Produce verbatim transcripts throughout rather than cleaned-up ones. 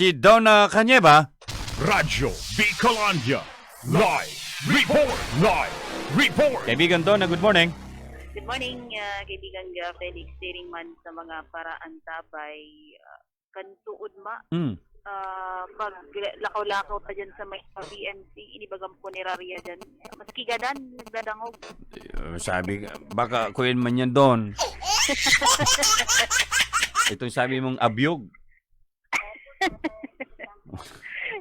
Si Donna Canieva. Radyo Bicolandia. Live report. Live report. Kaibigan Donna, good morning. Good morning, ah, kaibigan Ga Felix. Siring man sa mga paraantabay, ah, kan tuod ma. Mm. Ah, pag lakaw-lakaw ta dyan sa may B M C, inibagang punerarya dyan. Maski gadan, nagdadangog. Eh, sabi ka, baka kuyan man yan doon. Itong sabi mong abyog.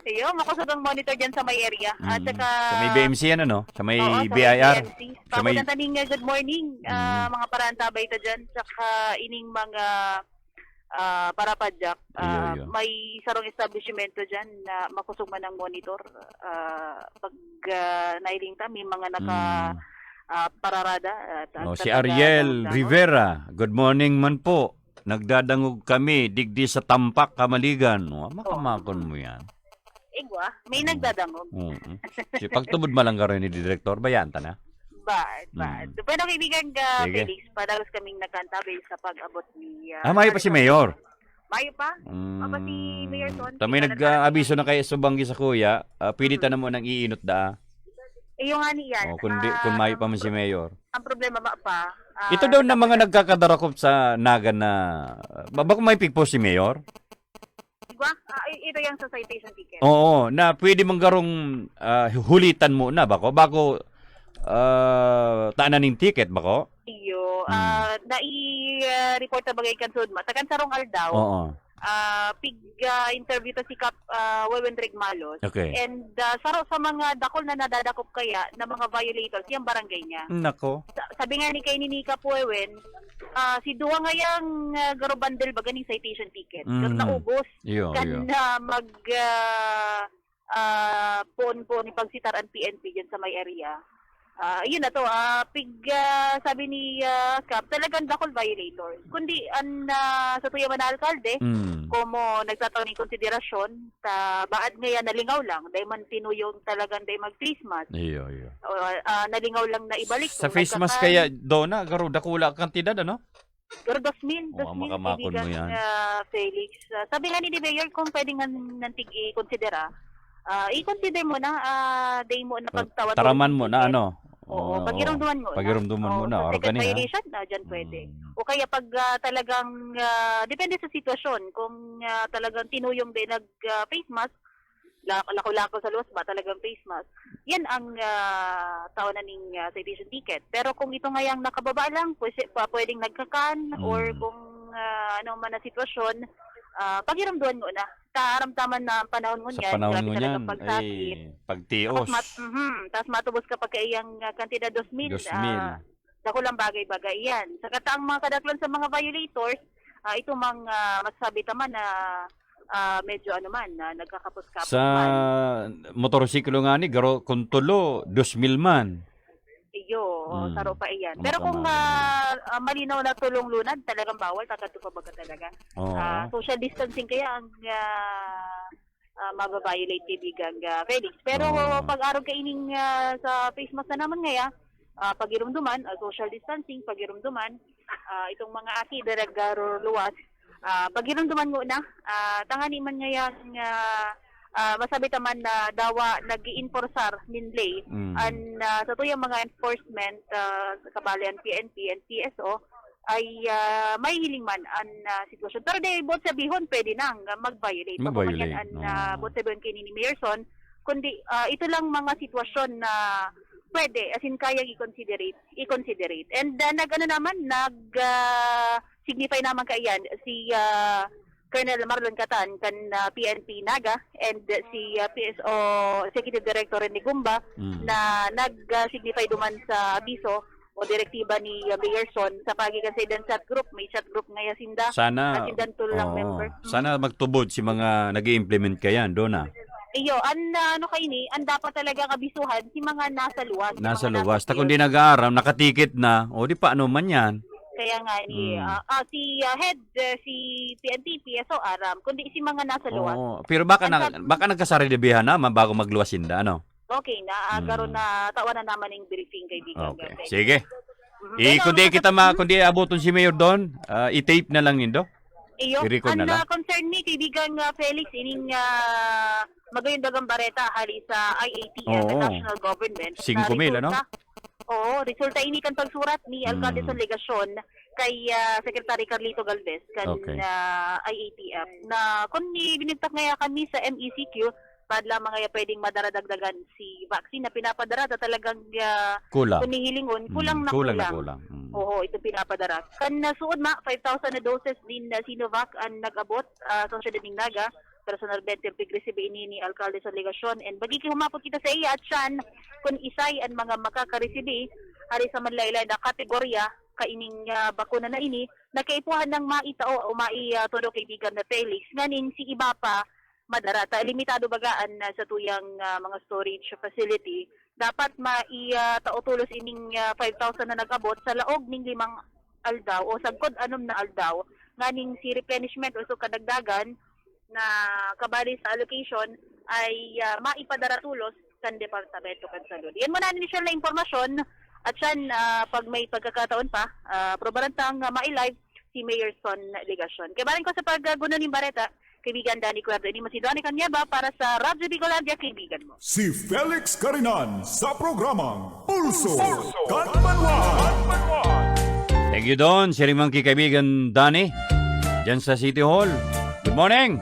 Iyo, makusog ang monitor dyan sa may area. At Mm. saka Sa may B M C yan, ano? Sa may Oo, sa may B I R. B M C. Sa may Pabutan taning, uh, good morning, ah, Mm. mga parantabay ta dyan. Saka ining mga, ah, parapadyak, Iyo, ah, iyo. may sarong establishmento dyan na makusog man ang monitor. Ah, pag, ah, nailing ta, may mga naka, Mm. ah, pararada. At, Oh, at si talaga Ariel ang dahon. Rivera, good morning man po. Nagdadangog kami digdi sa Tampak, Kamaligan. Oh, makamakon mo yan. Igwa, may Mm. nagdadangog. Oo. Si pagtubod malanggaroy ni Direktor, bayaan ta na. Bad, bad. Mm. So, pero kaibigan ka, Sige. Felix, padagos kaming nagkantabi sa pag-abot ni, ah, Ah, mayo pa si Mayor? Mayo pa? Mm. Apa si Mayor Son? Ta may Hindi pa nag-aabiso nagdarating. Na kay Subanggi sa kuya, ah, pwede ta Mm. na mo nang iinot da. Iyo nga ni yan. Oh, kundi, Ah, kung mayo pa man si Mayor. Ang problema ba pa, ah, Ito daw na mga nagkakadarakop sa Naga na, ba, bako may pigpos si Mayor? Igwa? Ah, i-, ito yung sa citation ticket. Oo, na pwede mong garong, ah, hulitan mo na, bako? Bako, ah, taanan ning ticket, bako? Iyo, Hmm. ah, nai-, ah, report na bagay kan Sudma. Takan sarong aldaw, Oo. ah, pig, ah, interview ta si Kap, ah, Wewen Regmalos. Okay. And, ah, saro sa mga dakol na nadadakop kaya na mga violators, yung barangay niya. Nako. Sa-, sabi nga ni kay ni Nika Puewen, ah, si duwa nga yang, ah, garo bundle baga ning citation ticket. Mm. Tapos naubos. Iyo, Kan iyo. na mag, ah, ah, poon-poon ni pagsitar ang P N P dyan sa may area. Ah, yun na to, ah, pig, ah, sabi ni, ah, Kap, talagang dakol violator. Kundi, ang, ah, sa tuya man na alkalde, Mm. komo nagtataw ning konsiderasyon, ta baad ngayan nalingaw lang, dai man tinuyong talagang dai mag-face mask. Iyo, iyo. O, ah, nalingaw lang na ibalik Sa kung face mask nagkakan- kaya, Donna, garo dakula ang kantidad, ano? Pero dos mil, Oh, dos mil, makamakon mo kaibigan, yan. ah, Felix. Ah, sabi nga ni Mayor, kung pwede nga nantig i-considera, ah, i-consider mo na, ah, day mo na Pag-, pagtawan mo taraman rin mo na, ticket. ano? Oo, Oo, pagirumduman mo na. pagirumduman mo Oo, na, sa second organi, ha? violation, ah, dyan pwede. Mm. O kaya pag, ah, talagang, ah, depende sa sitwasyon, kung, ah, talagang tinuyong din nag, ah, face mask, la-, lako-lako sa luwas ba, talagang face mask, yan ang, ah, tao na ning, ah, citation ticket. Pero kung ito nga yang nakababa lang, pwes-, pa-, pwedeng nagkakan, or Mm. kung, ah, ano man na sitwasyon, ah, pagirumduman mo na. Kaaramtaman na ang panahon Sa ngunyan, panahon grabe talaga ngunyan, pagsakit. ay, pagtios. Tapos mat-, mhm, tapos matubos ka pagka iyang, ah, kantidad dos mil, Dos mil. ah, dakulang bagay-bagay yan. Sa kataang mga kadaklan sa mga violators, ah, ito mang, ah, masasabi ta man na, ah, medyo ano man, na nagkakapos-kapos Sa man. motorsiklo nga ni, garo, kung tulo, dos mil man. Iyo, Hmm. saro pa iyan. Pero kung, Makamahal na. ah, ah, malinaw na tulong lunad, talagang bawal, takad to pa baga talaga. Oo. Ah, social distancing kaya ang, ah, ah, mababiolate, kaibigan, ah, Felix. Pero Oo. pag-arog ka ining, ah, sa face mask na naman ngaya, ah, pagirumduman, ah, social distancing, pagirumduman, ah, itong mga aki, daragaro luwas, ah, pagirumduman mo na, ah, tangani man ngayang, ah, ah, masabi ta man na dawa nag-iinporsar nin ley, Mm. an, ah, sa tuyang mga enforcement, ah, kabali an P N P and P S O, ay, ah, mahihiling man an, ah, sitwasyon. Pero di, buot sabihon, pwede nang, ah, mag-violate. Bako man yan Mag-violate, an, ah, oo. buot sabihon kay ni Mayor Son, kundi, ah, ito lang mga sitwasyon na pwede, as in, kayang i-considerate, i-considerate. And, ah, nag-ano naman, nag, ah, signify naman kaiyan si, ah, Colonel Marlon Catan kan, ah, P N P Naga and si, ah, P S O Executive Director Rene Gumba Mm. na nag, ah, signify duman sa abiso o direktiba ni, ah, Mayor Son sa paagi kan sa ilang chat group. May chat group ngaya sinda. Sana, At sinda tolo lang oo. member. Mm. Sana magtubod si mga nag-i-implement kayan, Donna. Iyo, an, ah, ano kaini, ang dapat talaga kabisuhan, si mga nasa luwas, si Nasa mga nasa luwas. Ta field. Kung di nag-aaram, nakatikit na, o di pa ano man yan. Kaya nga ni, Hmm. ah, ah, si, ah, head, eh, si P N P, P S O, aram, kundi si mga nasa luwas. Oo, pero baka Ang na, sab- baka nagkasaridabihan na, ma-, bago magluwas sinda, ano? Okay na, ah, Hmm. garo na, tawa na naman yung briefing, kaibigan. Okay. Okay. Sige. Mhm. Eh, Pero kundi ang kita ma-, kasab- kundi abuton si Mayor Don, ah, i-tape na lang nindo. Iyo, i-record na lang. Ang, ah, concern ni kaibigang, ah, Felix, ining, ah, magayong dagang bareta hali sa I A T F, Oo. National Government, na Singko mil, ano? resulta, oo, resulta ini kan pagsurat ni Alcalde Mm. Son Legacion kay, ah, Secretary Carlito Galvez kan, Okay. ah, I A T F, na kun ibinugtak ngaya kami sa M E C Q, padla man ngaya pwedeng madara dagdagan si vaccine na pinapadara ta talagang, ah, Kulang. kun hihilingon, Mm, kulang na kulang na kulang. kulang. Mm. Oo, ito pinapadara. Kan nasuod ma, five thousand na doses nin, ah, Sinovac ang nag-abot, ah, sa siyudad nin Naga. Personalmente, pig-resibi ini ni Alcalde Son Legacion. And magigihumapot kita sa iya at siyan kun isay an mga makakaresibi hari sa manlaylay na kategorya kaining, ah, bakuna na ini, na kaipuhan nang maitao o mai, ah, todo kaibigan na Felix. Nganing si iba pa, madara ta, limitado baga an, ah, satuyang, ah, mga storage facility. Dapat mai, ah, tao tolos ining, ah, five thousand na nag-abot sa laog ning limang aldaw o sagkod anom na aldaw. Nganing si replenishment o so kadagdagan na kabali sa allocation ay, ah, maipadara tolos kan Departamento kan Salud. Yan muna ang inisyal na impormasyon. At siyan, ah, pag may pagkakataon pa, ah, probaran tang, ah, mai-live si Mayor Son Legacion. Kaya baling ko sa pagguno nin bareta, kaibigan Danny Cuerdo, ini mo si Donnie Caniaba para sa Radyo Bicolandia, kaibigan mo. Si Felix Carinan sa programang Pulso kan Banwaan. Thank you, Don. Siring man ki kaibigan Danny, dyan sa City Hall. Good morning.